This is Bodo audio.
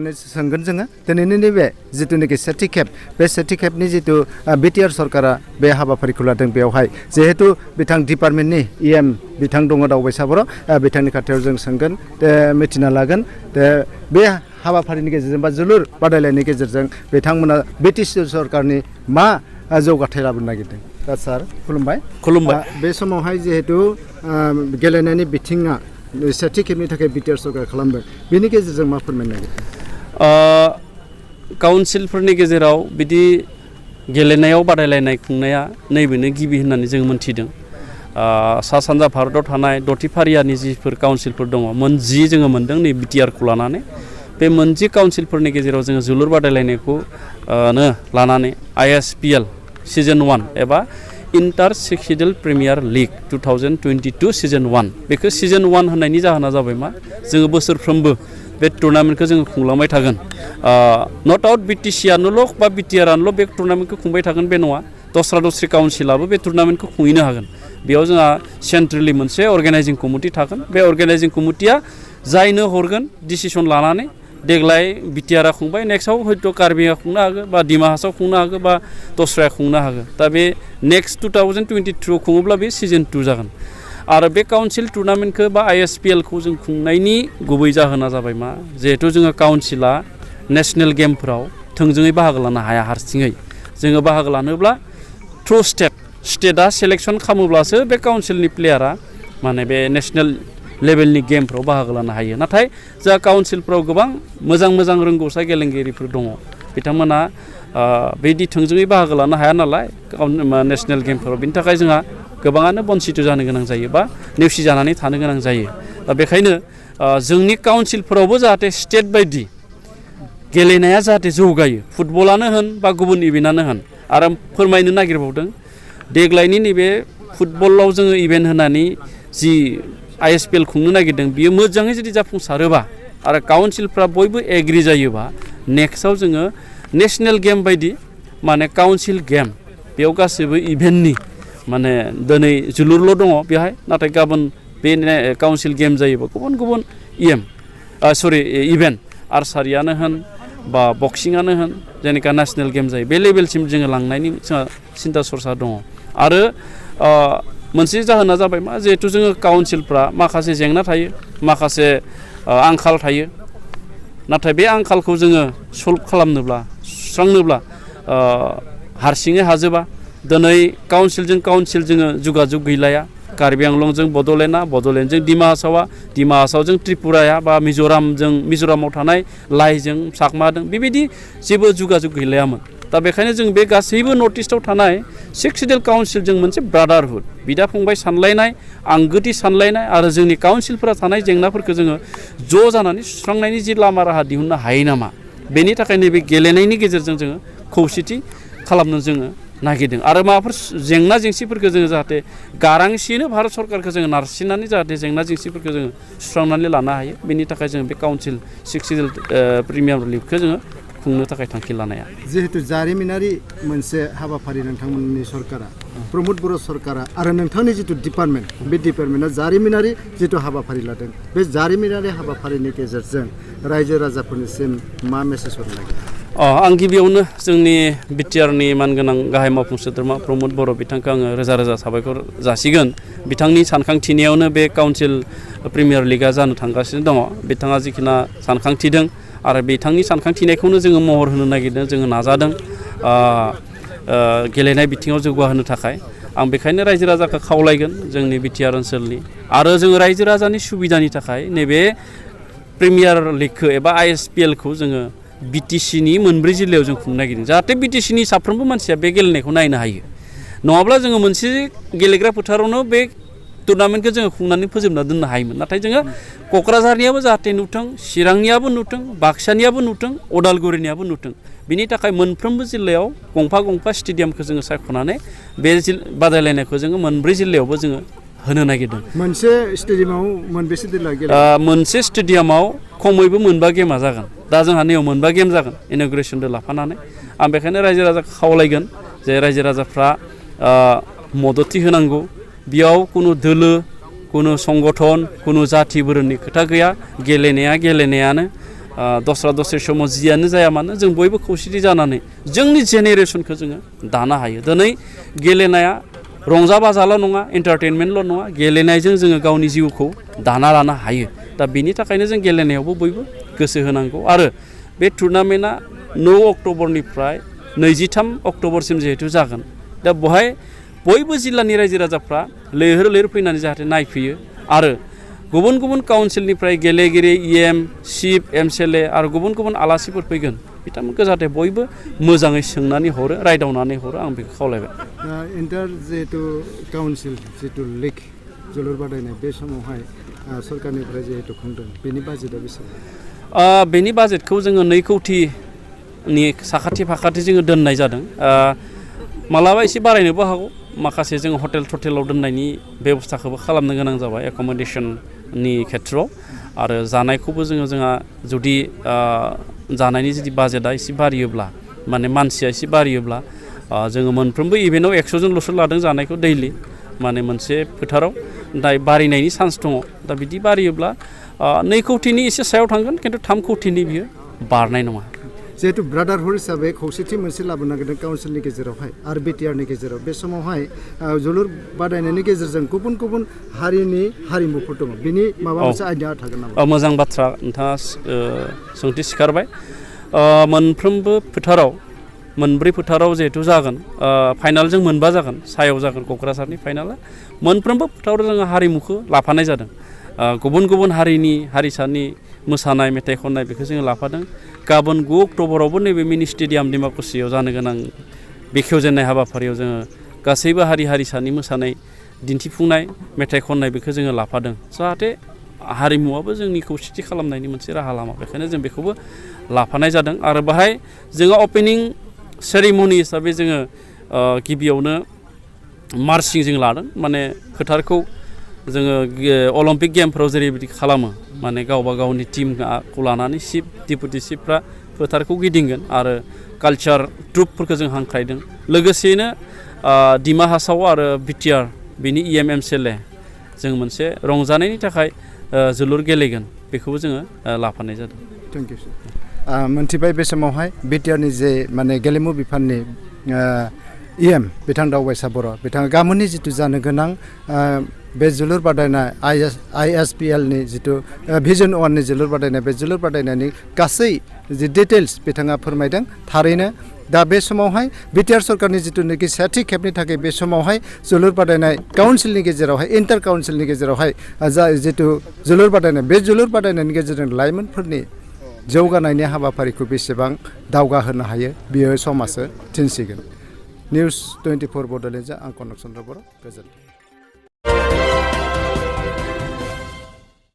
थांनानै सोंगोन जोङो दिनैनि नैबे जिथुनाखि सेथि खेब बे सेथि खेबनि जिथु बिटिआर सरकारा बे हाबाफारिखौ लादों बेवहाय जिहेतु बिथां डिपार्टमेन्टनि इएम बिथां दङ दावबायसा बर' बिथांनि खाथियाव जों सोंगोन मिथिना लागोन बे हाबाफारिनि गेजेरजों बा जोलुर बादायलायनायनि गेजेरजों बिथांमोना बिटिसि सरकारनि मा जौगाथाय लाबोनो नागिरदों दा सार खुलुमबाय बे समावहाय जिहेतु गेलेनायनि बिथिङा सेथि खेबनि थाखाय बिटिआर सरकार खालामदों बेनि गेजेरजों मा फोरमायनो नागिरदों काउन्सिलफोरनि गेजेराव बिदि गेलेनायाव बादायलायनाय खुंनाया नैबेनो गिबि होननानै जों मोनथिदों सा सानजा भारताव थानाय दथि फारियानि जिफोर काउन्सिलफोर दङ मोनजि जोङो मोनदों नै बिटिआरखौ लानानै बे मोनजि काउन्सिलफोरनि गेजेराव जोङो जोलुर बादायलायनायखौ लानानै आइएसपिएल सिजन 1 एबा इन्टार सेक्सिडेल प्रिमियार लिग 2022 सिजन 1 बेखौ सिजन 1 होननायनि जाहोना जाबाय मा जोङो बोसोरफ्रोमबो बे टुर्नामेन्टखौ जोङो खुंलांबाय थागोन नट आउट बिटिसिआनोल' बा बिटिआरआनोल' बे टुर्नामेन्टखौ खुंबाय थागोन बे नङा दस्रा काउन्सिलाबो बे टुर्नामेन्टखौ खुंहैनो हागोन बेयाव जोंहा सेन्ट्रेलि मोनसे अर्गेनाइजिं कमिटि थागोन बे अर्गेनाइजिं कमिटिया जायनो हरगोन डिसिसन लानानै देग्लाय बिटिआरआ खुंबाय नेक्स्टआव हयथ' कार्बिआ खुंनो हागोन बा डिमा हासाव खुंनो हागोन बा दस्राया खुंनो हागोन दा बे नेक्स्ट 2023 खुङोब्ला बे सिजन 2 जागोन आरो बे काउन्सिल टुर्नामेन्टखौ बा आइएसपिएलखौ जों खुंनायनि गुबै जाहोना जाबाय मा जिहेथु जोङो काउन्सिला नेसनेल गेमफोराव थोंजोङै बाहागो लानो हाया हारसिङै जोङो बाहागो लानोब्ला थ्रु स्टेटआ सेलेक्सन खालामोब्लासो बे काउन्सिलनि प्लेयारा माने बे नेसनेल लेभेलनि गेमफ्राव बाहागो लानो हायो नाथाय जा काउन्सिलफ्राव गोबां मोजां रोंगौसा गेलेगिरिफोर दङ बिथांमोना बेदि थोंजोङै बाहागो लानो हाया नालाय नेसनेल गेमफोराव बिनि थाखाय जोंहा गोबाङानो बन्सित जानो गोनां जायो बा नेवसि जानानै थानो गोनां जायो दा बेखायनो जोंनि काउन्सिलफोरावबो जाहाथे स्टेट बायदि गेलेनाया जाहाथे जौगायो फुटबलानो होन बा गुबुन इभेन्टआनो होन आरो फोरमायनो नागिरबावदों देग्लायनि नैबे फुटबलाव जोङो इभेन्ट होनानै जि आइएसपिएल खुंनो नागिरदों बियो मोजाङै जुदि जाफुंसारोबा आरो काउन्सिलफ्रा बयबो एग्रि जायोबा नेक्स्टआव जोङो नेसनेल गेम बायदि माने काउन्सिल गेम बेयाव गासैबो इभेन्टनि माने दिनै जोलुरल' दङ बेहाय नाथाय गाबोन बे काउन्सिल गेम जायोबा गुबुन इभेन्ट आर्सारियानो होन बा बक्सिंआनो होन जेनेका नेसनेल गेम जायो बे लेभेलसिम जोङो लांनायनि जोंहा सिन्था सरसा दङ आरो मोनसे जाहोना जाबाय मा जिहेथु जोङो काउन्सिलफ्रा माखासे जेंना थायो माखासे आंखाल थायो नाथाय बे आंखालखौ जोङो सल्भ खालामनोब्ला सुस्रांनोब्ला हारसिङै हाजोबा दिनै काउन्सिलजों काउन्सिल जोङो जुगाजुग गैलाया कार्बि आंलंजों बड'लेण्डजों डिमा हासावजों त्रिपुराया बा मिज'रामाव थानाय लाइजों चाकमाजों बेबायदि जेबो जुगाजुग गैलायामोन दा बेखायनो जों बे गासैबो नर्थ इस्टआव थानाय सेक्सिडेल काउन्सिलजों मोनसे ब्रादारहुड बिदा फंबाय सानलायनाय आंगोथि सानलायनाय आरो जोंनि काउन्सिलफोरा थानाय जेंनाफोरखौ जोङो ज' जानानै सुस्रांनायनि जि लामा राहा दिहुननो हायो नामा बेनि थाखाय नैबे गेलेनायनि गेजेरजों जोङो खौसेथि खालामनो जोङो नागिरदों आरो माबाफोर जेंना जेंसिफोरखौ जोङो जाहाथे गारांसियैनो भारत सरकारखौ जोङो नारसिननानै जाहाथे जेंना जेंसिफोरखौ जोङो सुस्रांनानै लानो हायो बेनि थाखाय जोङो बे काउन्सिल सेक्सिडेल प्रिमियार लिगखौ जोङो खुंनो थाखाय थांखि लानाया जिहेतु जारिमिनारि मोनसे हाबाफारि नोंथांमोननि सरकारा प्रमद बर' सरकारा आरो नोंथांनि जिथु डिपार्टमेन्ट बे डिपार्टमेन्टआ जारिमिनारि जिथु हाबाफारि लादों बे जारिमिनारि हाबाफारिनि गेजेरजों रायजो राजाफोरनिसिम मा मेसेज हरनो नागिरदों आं गिबियावनो जोंनि बिटिआरनि मानगोनां गाहाय मावफुं सोद्रोमा प्रमद बर' बिथांखौ आङो रोजा साबायखर जासिगोन बिथांनि सानखांथिनायावनो बे काउन्सिल प्रिमियार लिगआ जानो थांगासिनो दङ बिथाङा जिखिना सानखांथिदों आरो बिथांनि सानखांथिनायखौनो जोङो महर होनो नागिरदों जोङो नाजादों गेलेनाय बिथिङाव जौगाहोनो थाखाय आं बेखायनो रायजो राजाखौ खावलायगोन जोंनि बिटिआर ओनसोलनि आरो जोङो रायजो राजानि सुबिदानि थाखाय नैबे प्रिमियार लिगखौ एबा आइएसपिएलखौ जोङो बिटिसिनि मोनब्रै जिल्लायाव जों खुंनो नागिरदों जाहाथे बिटिसिनि साफ्रोमबो मानसिया बे गेलेनायखौ नायनो हायो नङाब्ला जोङो मोनसे गेलेग्रा फोथारावनो बे टुर्नामेन्टखौ जोङो खुंनानै फोजोबना दोननो हायोमोन नाथाय जोङो क'क्राझारनियाबो जाहाथे नुथों चिरांनियाबो नुथों बाक्सानियाबो नुथों उदालगुरिनियाबो नुथों बिनि थाखाय मोनफ्रोमबो जिल्लायाव गंफा स्टेडियामखौ जोङो सायख'नानै बे बादायलायनायखौ जोङो मोनब्रै जिल्लायावबो जोङो होनो नागिरदों मोनसे स्टेडियामाव मोनबेसे जिल्ला मोनसे स्टेडियामाव खमैबो मोनबा गेमा जागोन दा जोंहा नैयाव मोनबा गेम जागोन इन'ग्रेसनजों लाफानानै आं बेखायनो रायजो राजाखौ खावलायगोन जे रायजो राजाफ्रा मददथि होनांगौ बेयाव कुनु दोलो कुनु संगठन कुनु जाथि बोरोननि खोथा गैया गेलेनायानो दस्रा समाव जियानो जाया मानो जों बयबो खौसेथि जानानै जोंनि जेनेरेसनखौ जोङो दानो हायो दिनै गेलेनाया रंजा बाजाल' नङा एन्टारटेनमेन्टल' नङा गेलेनायजों जोङो गावनि जिउखौ दाना लानो हायो दा बेनि थाखायनो जों गेलेनायावबो बयबो गोसो होनांगौ आरो बे टुर्नामेन्टआ 9 अक्ट'बरनिफ्राय 23 अक्ट'बरसिम जिहेतु जागोन दा बेवहाय बयबो जिल्लानि रायजो राजाफ्रा लैहोर फैनानै जाहाथे नायफैयो आरो गुबुन काउन्सिलनिफ्राय गेलेगिरि इएम चिफ एमसिएलए आरो गुबुन आलासिफोर फैगोन बिथांमोनखौ जाहाथे बयबो मोजाङै सोंनानै हरो रायदावनानै हरो आं बेखौ खावलायबाय इन्टार जिहेतु काउन्सिल जितु लिग जोलुर बादायनाय बे समावहाय सरकारनिफ्राय जिहेतु खुंदों बेनि बाजेटआ बेसेबां बेनि बाजेटखौ जोङो 2 कौटिनि साखाथि फाखाथि जोङो दोननाय जादों मालाबा एसे बारायनोबो हागौ माखासे जोङो हटेलाव दोननायनि बेबस्थाखौबो खालामनो गोनां जाबाय एकमडेसननि खेथ्रआव आरो जानायखौबो जोंहा जुदि जानायनि जुदि बाजेटआ एसे बारियोब्ला माने मानसिया एसे बारियोब्ला जोङो मोनफ्रोमबो इभेन्टआव 100 जनल'सो लादों जानायखौ दैलि माने मोनसे फोथाराव दा बारिनायनि चान्स दङ दा बिदि बारियोब्ला 2 कौटिनि एसे सायाव थांगोन खिन्थु 3 कौटिनि बियो बारनाय नङा जिहेतु ब्रादारहुड हिसाबै खौसेथि मोनसे लाबोनो नागिरदों काउन्सिलनि गेजेरावहाय आरो बिटिआरनि गेजेराव बे समावहाय जोलुर बादायनायनि गेजेरजों गुबुन हारिनि हारिमुफोर दङ बिनि माबा मोनसे आइडिया थागोन नामा मोजां बाथ्रा नोंथाङा सोंथि सिखारबाय मोनफ्रोमबो फोथाराव 4 फोथाराव जिहेतु जागोन फाइनालजों 4 जागोन सायाव जागोन क'क्राझारनि फाइनाला मोनफ्रोमबो फोथाराव जोङो हारिमुखौ लाफानाय जादों गुबुन हारिनि हारिसानि मोसानाय मेथाइ खननाय बेखौ जोङो लाफादों गाबोन 9 अक्ट'बरावबो नैबे मिनि स्टेडियाम डिमाकुसियाव जानो गोनां बेखेवजेननाय हाबाफारियाव जोङो गासैबो हारि हारिसानि मोसानाय दिन्थिफुंनाय मेथाइ खननाय बेखौ जोङो लाफादों जाहाथे हारिमुवाबो जोंनि खौसेथि खालामनायनि मोनसे राहा लामा बेखायनो जों बेखौबो लाफानाय जादों आरो बाहाय जोङो अपेनिं सेरेमनि हिसाबै जोङो गिबियावनो मार्चिं जों लादों माने फोथारखौ जोङो अलिम्पिक गेमफोराव जेरैबायदि खालामो माने गावबा गावनि टिमखौ लानानै चिफ डिपुटि चिफफ्रा फोथारखौ गिदिंगोन आरो कालचार ट्रुपफोरखौ जों हांख्रायदों लोगोसेयैनो डिमा हासाव आरो बिटिआर बिनि इएम एमसिएलए जों मोनसे रंजानायनि थाखाय जोलुर गेलेगोन बेखौबो जोङो लाफानाय जादों थेंक इउ सार मोनथिबाय बे समावहाय बिटिआरनि जे माने गेलेमु बिफाननि इएम बिथां दावबायसा बर' बिथाङा गाबोननि जिथु जानो गोनां बे जोलुर बादायनाय आइएसपिएलनि जिथु भिजन 1नि जोलुर बादायनाय बे जोलुर बादायनायनि गासै जि डिटेल्स बिथाङा फोरमायदों थारैनो दा बे समावहाय बिटिआर सरकारनि जिथुनाखि सेथि खेबनि थाखाय बे समावहाय जोलुर बादायनाय काउन्सिलनि गेजेरावहाय इन्टार काउन्सिलनि गेजेरावहाय जा जिथु जोलुर बादायनाय बे जोलुर बादायनायनि गेजेरजों लाइमोनफोरनि जौगानायनि हाबाफारिखौ बेसेबां दावगाहोनो हायो बियो समासो दिन्थिगोन निउस 24 बड'लेण्डजों आं कनक चन्द्र बर' गोजोन्थों।